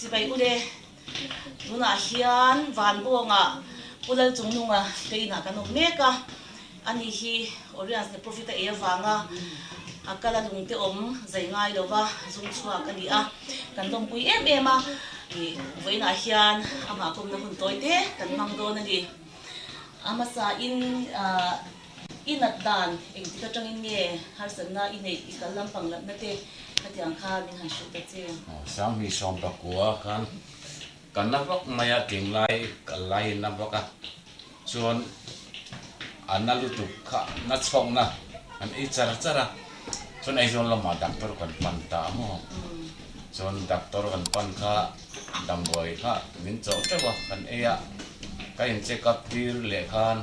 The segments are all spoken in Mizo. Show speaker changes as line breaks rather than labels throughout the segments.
Chibai ule, tunah hian Vanbawnga Pu Lalchungnunga te inah kan awm mek a, ani hi Oriens ne Profit a ei avanga a kal a lungte awm zai ngai lova zung chhuak a ni a, kan lawmpui em em a, ih vawiinah hian amah pawmna hun tawi te kan hmang dawn a ni. A hmasa in ah. I nat dan engtik atangin nge harsatna i neih i kal lampang latna te khatiang kha min han hrilh ta che.
Sanghni sawmpakua khan ka na vak mai a, tinglai kal lai hi na vak a, chuan a na lutuk kha na chhawkna an ei char char a, chuan Aizawl lamah doctor kan pan ta a maw, chuan doctor kan pan kha damdawi kha min chawh teuh a, kan ei a, ka in check up tir leh khan.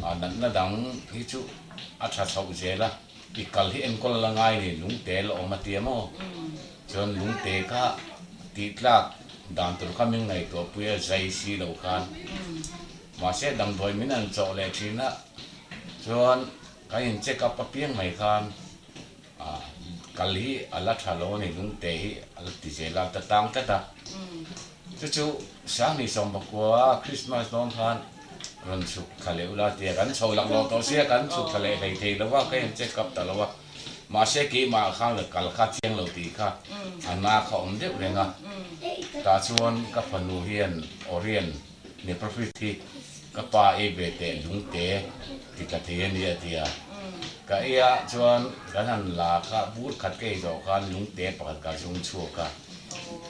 A natna dang hi chu a tha chhoh zel a, i kal hi enkawl la ngai ni, lungte la awm a tia maw? Chuan lungte kha tih tlak dan tur kha min ngaihtuah pui a, zai si lo khan. Mahse damdawi min an chawh leh thin a, chuan kan in check up apiang mai khan kal hi a la tha lo a ni, lungte hi a la ti zel a, ta tang tlat a. Chu chu Sangni Sawmbakua Christmas dawn khan rawn chhuk thla leh ula tia kan chho laklawh tawh sia kan chhuk thla leh hlei thei lo va, ka in check up ta lo a. Mahse keimah khan la kal kha chiang lo tih kha a na kha awm deuh reng a. Tah chuan ka fanu hian Orion ni profit hi ka pa ei ve teh lungte ti tla thei a ni a ti a. Ka ei ah chuan kan han la kha bur khat ka ei zawh khan lungte pakhat ka zung chhuak a.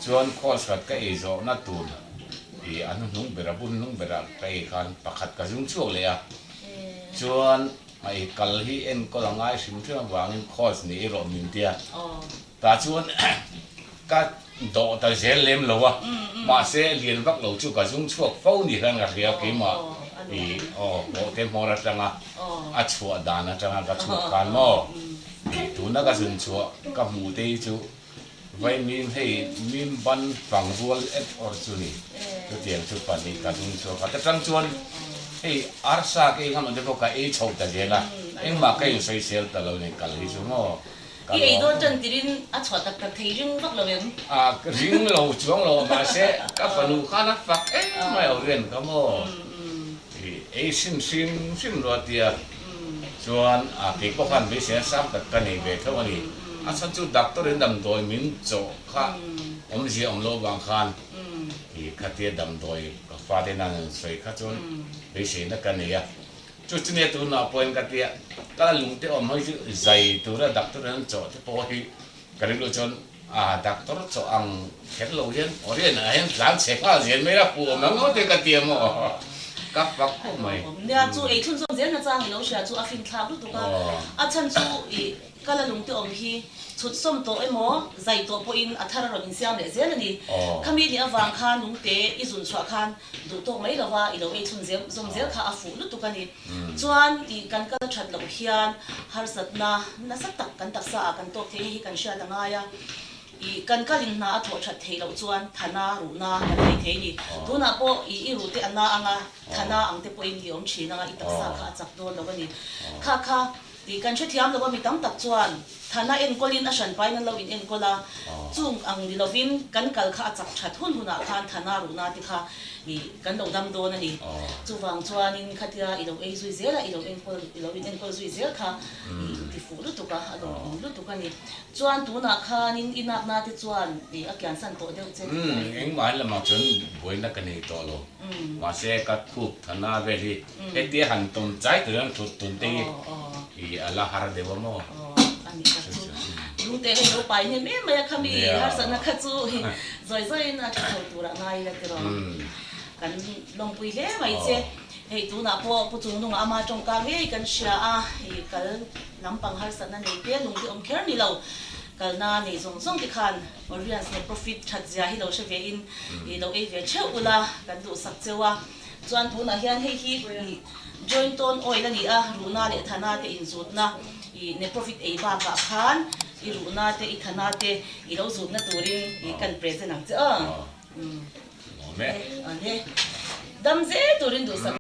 Chuan course khat ka ei zawhna tur i a hnuhnung ber a bun hnung berah ka ei khan pakhat ka zung chhuak leh a. Chuan a ei kal hi enkawl a ngai hrim hrim avangin course ni erawh min tia. Tah chuan ka dawh ta zel lem lo a, mahse lian vak lo chu ka zung chhuak fo ni khan ka hria keimah i aw pawh te hmawr atanga a chhuah dan atanga ka chhuak khan maw i tuna ka zun chhuah ka hmuh te hi chu Vaimim hei mim ban fang rual et awr chu ni. Chutiang chu pahnih ka zung chhuak a. Tatang chuan hei arsa ka ei ngam ang te pawh ka ei chho ta zel a. Engmah ka insawisel ta lo ni kal hi chu maw.
I ei dawn tan tirin a chhuah tak tak thei ring vak lo em?
A ring lo chuang lo mahse ka fanu khan a fak em mai lo rian ka maw. I ei hrim hrim hrim rua tia chuan a kei pawh khan beisei a sang tak ka nei ve tho a ni. A chhan chu doctor in damdawi min chawh kha awmzia awm loh vang khan i khatia damdawi ka fate nan an sawi kha chuan beiseina ka nei a. Chu chu nia tunah pawhin ka tia ka lungte awm hawi chu zai tura doctor in an chawh te pawh hi ka rilru chuan A doctor chaw ang kher lo hian Orion ah hian tlan chhe nghal zel mai a, pu awm ang ngawt e ka ti a maw? Ka fak khawp mai.
Nia chu ei chhunzawm zel na chang i lo hria chu a fin thlak lutuk a, a chhan chu i kal a lungte awm hi chhut sawm tawh emaw zai tawh pawhin a thar a rawn insiam leh zel a ni. Khami ni avang khan lungte i zun chhuah khan duh tawk mai lova i lo ei chhun zel zawm zel kha a fuh lutuk a ni. Chuan i kan kal that loh hian harsatna nasa tak kan taksa ah kan tawk thei hei hi kan hriat a ngai a, i kan kal in hna a thawh that theih loh chuan thana ruhna kan nei thei a ni. Tunah pawh i i ruh te a na anga thana ang te pawhin i awm thin anga i taksa kha a chak dawn lo a ni. Kha kha i kan hrethiam lo a mi tam tak chuan thana enkawlin a hran pain an lo in enkawl a, chung ang ni lovin kan kal kha a chak that hun hunah khan thana ruhna te kha I kan lo dam dawn a ni. Chuvang chuanin khatia i lo ei zui zel a, i lo enkawl, i lo in enkawl zui zel kha i ti fuh lutuk a, a lawm awm lutuk a ni. Chuan tunah khanin i nakna te chuan i a kiansan tawh deuh che tih
a ni. Engmah lamah chuan buaina ka nei tawh lo. Mahse ka khup thana vel hi hetia han tawn chai tur hian thut tun te hi i a la har deuh a maw?
Aw, a ni tak chu. Lungte hei lo pai hnem em mai a khami harsatna kha chu Zawi zawiin a tha chho turah ngai ila tiraw. Kan lawmpui hle mai che. Hei tunah pawh Pu Chungnunga ama tawngka ngei kan hria a, hei kal lampang harsatna nei te lungte awm kher ni lo. Kalna nei zawng zawng te khan Oriens leh Profit that zia hi lo hre ve in i lo ei ve theuh ula kan duhsak cheu a. Chuan tunah hian hei hi i Joint Tone Oil a ni a, ruhna leh thana te inzutna i ne profit ei bakah khan i ruhna te i thana te I lo zutna turin i kan present ang che aw.
Awm e.
Awm e. Dam zel turin duhsak.